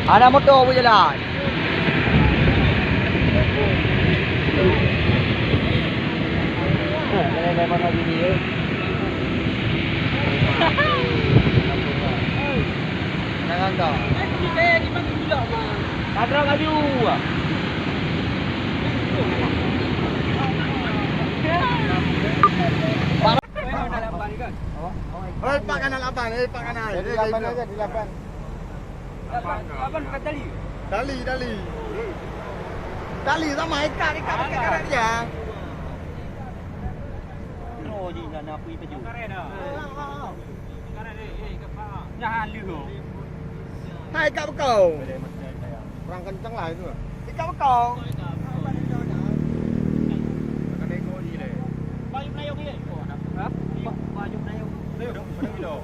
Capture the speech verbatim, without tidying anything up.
Ada motor beujalan. Jangan kau. Padra kaju. Hei, Pak Kanal Abang, hei, Pak Kanal. Jadi lapan aja, di lapan. Lapan, lapan bukan tali. Tali, tali. Tali sama ikat, ikat, ikat, ikat dia. Oh, di sana api peju. Nah, lu. Hai, ikat bekau. Kurang kenceng lah itu. Ikat bekau. Kena ikut ni leh. Baju Melayu ni. Ha? Baju Melayu. Leh, dah, dah, dah.